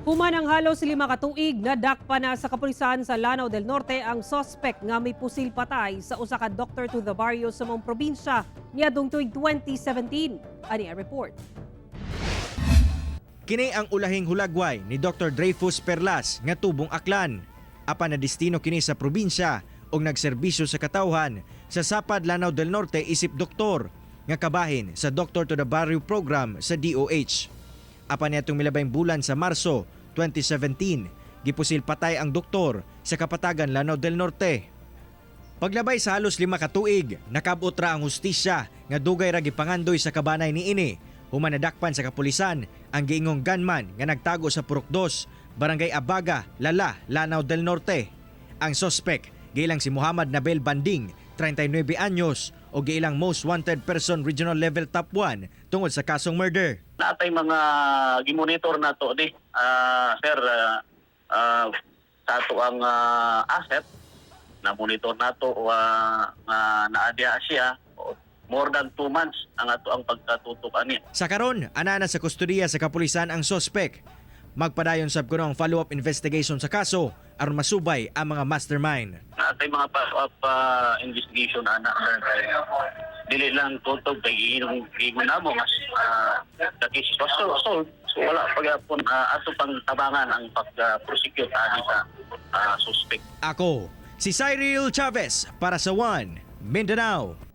Human ang halos 5 ka tuig, nadakpan na sa kapulisan sa Lanao del Norte ang suspect nga may pusil patay sa usa ka doctor to the barrio sa maong probinsya niadtong tuig 2017. Ani ang report. Kini ang ulahing hulagway ni Dr. Dreyfus Perlas nga tubong Aklan. Apan nadestino kini sa probinsya og nagserbisyo sa katawhan sa Sapad, Lanao del Norte isip doktor nga kabahin sa Doctor to the Barrio program sa DOH. Apan niadtong milabayng bulan sa Marso 2017, gipusil patay ang doktor sa Kapatagan, Lanao del Norte. Paglabay sa halos 5 ka tuig, nakabot ra ang hustisya nga dugay ra gipangandoy sa kabanay niini human nadakpan sa kapulisan ang giingong gunman nga nagtago sa Purok 2, Barangay Abaga, Lala, Lanao del Norte. Ang suspect giilang si Muhammad Nabel Banding, 39 anyos, o giilang most wanted person regional level top 1 tungod sa kasong murder. Naa tay mga gimonitor nato ni sir, sa ato ang asset na monitor nato nga naa diha siya more than 2 months ang ato ang pagkatutok ani. Sa karon, ana na sa kustodiya sa kapulisan ang suspect. Magpadayon sab kuno ang follow-up investigation sa kaso aron masubay ang mga mastermind. Naa tay mga follow-up investigation ana, sir, kay dili lang tutok kay giingon giingon namo mas the case was solved, so wala pa gyapon ato pang tabangan ang pag-prosecute ani sa suspect. Ako, si Cyril Chavez para sa One Mindanao.